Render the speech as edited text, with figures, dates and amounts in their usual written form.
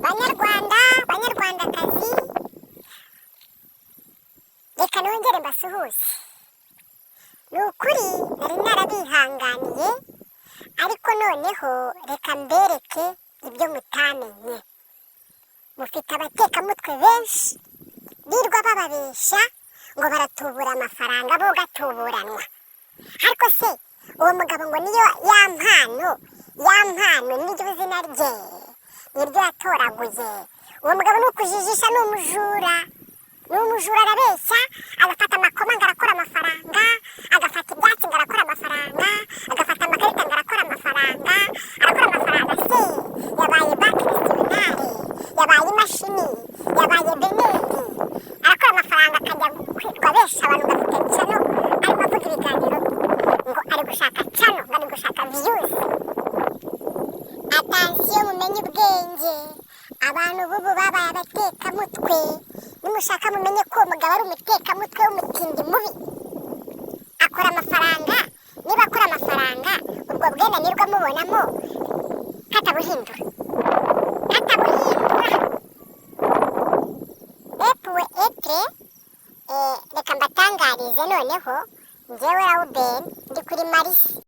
Banyarwanda, Banyarwandakazi, reka nongere mbasuhuze. Ni ukuri nari narabihanganiye, ariko noneho reka mbereke ibyo mutamenye. Mufite abatekamutwe benshi birirwa bababesha ngo baratubura amafaranga, bo gatuburanwa. Ariko se uwo mugabo ngo niyo ya mpano, ya mpano niryo zina rye, niryo yatoraguye? Uwo mugabo ni ukujijisha, ni umujura, ni umujura. Arabeshya, agafata amakoma ngo arakora amafaranga, agafata ibyatsi ngo arakora amafaranga, agafata amakarita ngo arakora amafaranga. Arakora amafaranga se? Yabaye banki nationale, yabaye imashini, yabaye BNR. Arakora amafaranga, akajya kwirwa abesha abantu ngo afite channel, arimo avuga ibiganiro ngo ari gushaka channel, ngo ari gushaka views. Attention, mumenye ubwenge. Abantu b'ubu babaye abatekamutwe. Nimushaka mumenye ko uwo mugabo ari umutekamutwe w'umutindi mubi. Akora amafaranga. Niba akora amafaranga, ubwo bwenda nirwo mubonamo katabuhindura, katabuhindura epuwe etre. Reka mbatangarize noneho, njyewe Rawubeni ndi kuri Marisi.